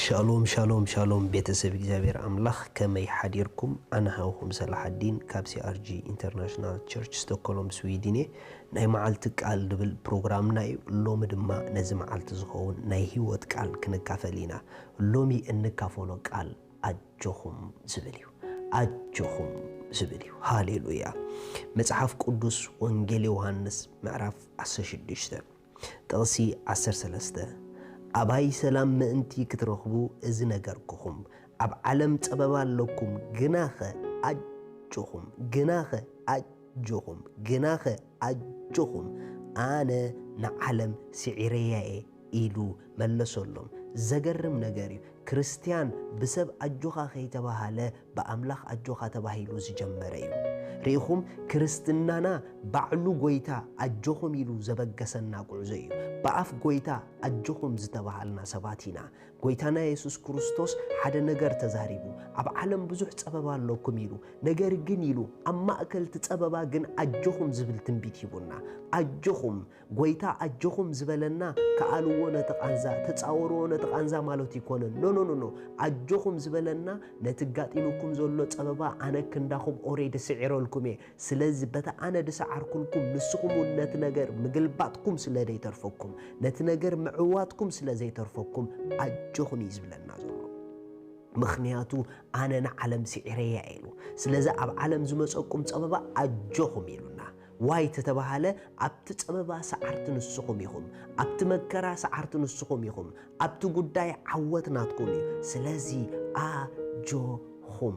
ሻሎም ሻሎም ሻሎም፣ ቤተሰብ እግዚኣብሔር ኣምላኽ፣ ከመይ ሓዲርኩም? ኣነ ሃውኹም ሰላሓዲን ካብ ሲኣርጂ ኢንተርናሽናል ቸርች ስቶኮሎም ስዊድን እየ። ናይ መዓልቲ ቃል ዝብል ፕሮግራምና እዩ። ሎሚ ድማ ነዚ መዓልቲ ዝኸውን ናይ ህይወት ቃል ክንካፈል ኢና። ሎሚ እንካፈሎ ቃል ኣጆኹም ዝብል እዩ። ኣጆኹም ዝብል እዩ። ሃሌሉያ። መጽሓፍ ቅዱስ ወንጌል ዮሃንስ ምዕራፍ ዓሰርተ ሽዱሽተ ጥቕሲ ዓሰርተ ሰለስተ፣ ኣባይ ሰላም ምእንቲ ክትረኽቡ እዚ ነገርኩኹም። ኣብ ዓለም ጸበባ ኣለኩም፣ ግናኸ ኣጆኹም፣ ግናኸ ኣጆኹም፣ ግናኸ ኣጆኹም፣ ኣነ ንዓለም ስዒረያ እየ ኢሉ መለሰሎም። ዘገርም ነገር እዩ። ክርስትያን ብሰብ ኣጆኻ ከይተባሃለ ብኣምላኽ ኣጆኻ ተባሂሉ ዝጀመረ እዩ። ርኢኹም፣ ክርስትናና ባዕሉ ጎይታ ኣጆኹም ኢሉ ዘበገሰና ጉዕዞ እዩ። ብኣፍ ጎይታ ኣጆኹም ዝተባሃልና ሰባት ኢና። ጎይታና የሱስ ክርስቶስ ሓደ ነገር ተዛሪቡ፣ ኣብ ዓለም ብዙሕ ጸበባ ኣለኩም ኢሉ፣ ነገር ግን ኢሉ ኣብ ማእከል እቲ ጸበባ ግን ኣጆኹም ዝብል ትንቢት ሂቡና። ኣጆኹም፣ ጎይታ ኣጆኹም ዝበለና፣ ከኣልዎ ነቲ ቃንዛ፣ ተጻወርዎ ነቲ ቃንዛ ማለት ይኮነን። ኖ፣ ኖ፣ ኖ፣ ኖ። ኣጆኹም ዝበለና፣ ነቲ ጋጢሙኩም ዘሎ ጸበባ ኣነ ክንዳኹም ኦሬዲ ስዒረልኩም እየ። ስለዚ በቲ ኣነ ድሰዓርኩልኩም፣ ንስኹም እውን ነቲ ነገር ምግልባጥኩም ስለ ዘይተርፈኩም፣ ነቲ ነገር ምዕዋትኩም ስለ ዘይተርፈኩም፣ ኣጆኹም እዩ ዝብለና ዘሎ። ምኽንያቱ ኣነ ንዓለም ስዒረያ ኢሉ። ስለዚ ኣብ ዓለም ዝመጸኩም ጸበባ ኣጆኹም ኢሉና። ዋይ ተተባሃለ፣ ኣብቲ ጸበባ ሰዓርቲ ንስኹም ኢኹም፣ ኣብቲ መከራ ሰዓርቲ ንስኹም ኢኹም፣ ኣብቲ ጉዳይ ዓወት ናትኩም እዩ። ስለዚ ኣጆኹም።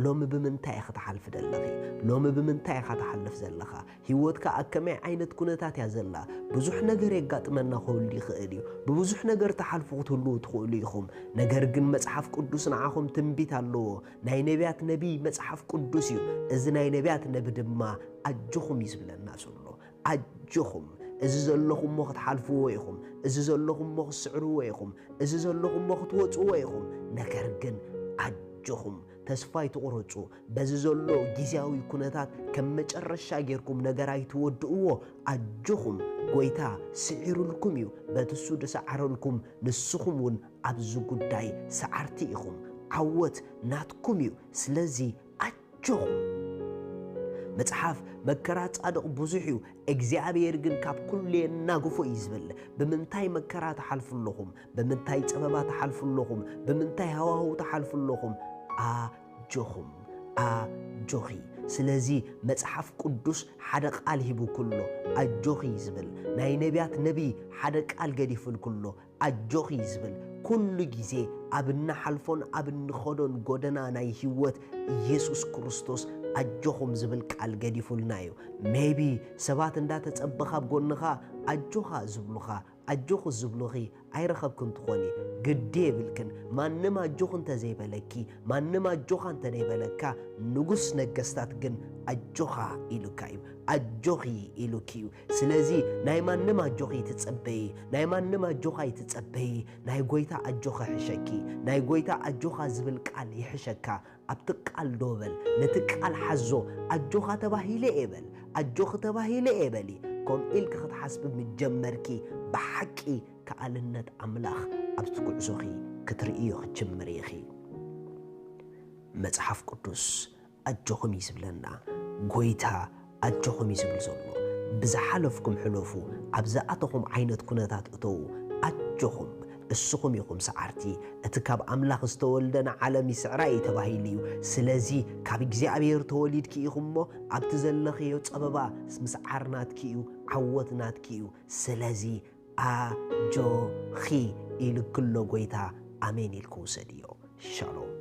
ሎሚ ብምንታይ ኢኺ ትሓልፊ ዘለኺ? ሎሚ ብምንታይ ኢኻ ትሓልፍ ዘለኻ? ህይወትካ ኣብ ከመይ ዓይነት ኩነታት እያ ዘላ? ብዙሕ ነገር የጋጥመና ክህሉ ይኽእል እዩ። ብብዙሕ ነገር ትሓልፉ ክትህልዉ ትኽእሉ ኢኹም። ነገር ግን መጽሓፍ ቅዱስ ንዓኹም ትንቢት ኣለዎ። ናይ ነቢያት ነቢይ መጽሓፍ ቅዱስ እዩ። እዚ ናይ ነቢያት ነቢ ድማ ኣጆኹም እዩ ዝብለና ዘሎ። ኣጆኹም፣ እዚ ዘለኹሞ ክትሓልፍዎ ኢኹም። እዚ ዘለኹሞ ክትስዕርዎ ኢኹም። እዚ ዘለኹሞ ክትወጽዎ ኢኹም። ነገር ግን ኣጆኹም፣ ተስፋ ኣይትቑረጹ። በዚ ዘሎ ግዝያዊ ኩነታት ከም መጨረሻ ጌርኩም ነገር ኣይትወድእዎ። ኣጆኹም፣ ጎይታ ስዒሩልኩም እዩ። በቲ እሱ ዝሰዓረልኩም ንስኹም እውን ኣብዚ ጉዳይ ሰዓርቲ ኢኹም። ዓወት ናትኩም እዩ። ስለዚ ኣጆኹም። መጽሓፍ፣ መከራ ጻድቕ ብዙሕ እዩ፣ እግዚኣብሔር ግን ካብ ኩሉ የናግፎ እዩ ዝብል። ብምንታይ መከራ ትሓልፉ ኣለኹም? ብምንታይ ጸበባ ትሓልፉ ኣለኹም? ብምንታይ ሃዋህው ትሓልፉ ኣለኹም? ኣጆኹም፣ ኣጆኺ። ስለዚ መጽሓፍ ቅዱስ ሓደ ቃል ሂቡ ኩሎ ኣጆኺ እዩ ዝብል። ናይ ነቢያት ነቢይ ሓደ ቃል ገዲፉል ኩሎ ኣጆኺ እዩ ዝብል። ኩሉ ግዜ ኣብ እንሓልፎን ኣብ እንኸዶን ጎደና ናይ ህይወት፣ ኢየሱስ ክርስቶስ ኣጆኹም ዝብል ቃል ገዲፉልና እዩ። ሜቢ ሰባት እንዳተጸበኻ ኣብ ጎንኻ ኣጆኻ ዝብሉኻ፣ ኣጆኹ ዝብሉኺ ኣይረኸብክን ትኾኒ። ግዲ የብልክን። ማንም ኣጆኹ እንተዘይበለኪ፣ ማንም ኣጆኻ እንተዘይበለካ፣ ንጉስ ነገስታት ግን ኣጆኻ ኢሉካ እዩ። ኣጆኺ ኢሉኪ እዩ። ስለዚ ናይ ማንም ኣጆኺ ኣይትጸበዪ፣ ናይ ማንም ኣጆኻ ኣይትጸበዪ። ናይ ጎይታ ኣጆኻ ይሕሸኪ። ናይ ጎይታ ኣጆኻ ዝብል ቃል ይሕሸካ። ኣብቲ ቃል ዶ በል፣ ነቲ ቃል ሓዞ። ኣጆኻ ተባሂለ እየ በል፣ ኣጆኺ ተባሂለ እየ በሊ። ከምኡ ኢልኪ ክትሓስቢ ምስ ጀመርኪ፣ ብሓቂ ከኣልነት ኣምላኽ ኣብቲ ጉዕዞኺ ክትርእዮ ክትጅምሪ ኢኺ። መጽሓፍ ቅዱስ ኣጆኹም እዩ ዝብለና። ጎይታ ኣጆኹም እዩ ዝብል ዘሎ። ብዝሓለፍኩም ሕለፉ፣ ኣብ ዝኣተኹም ዓይነት ኩነታት እተዉ። ኣጆኹም፣ እስኹም ኢኹም ሰዓርቲ። እቲ ካብ ኣምላኽ ዝተወልደ ንዓለም ይስዕራ እዩ ተባሂሉ እዩ። ስለዚ ካብ እግዚኣብሔር ተወሊድኪ ኢኹም እሞ፣ ኣብቲ ዘለኽዮ ጸበባ ምስዓር ናትኪ እዩ፣ ዓወት ናትኪ እዩ። ስለዚ ኣጆኺ ኢሉ ክሎ ጎይታ ኣሜን ኢልኪ ውሰድዮ። ሻሎም።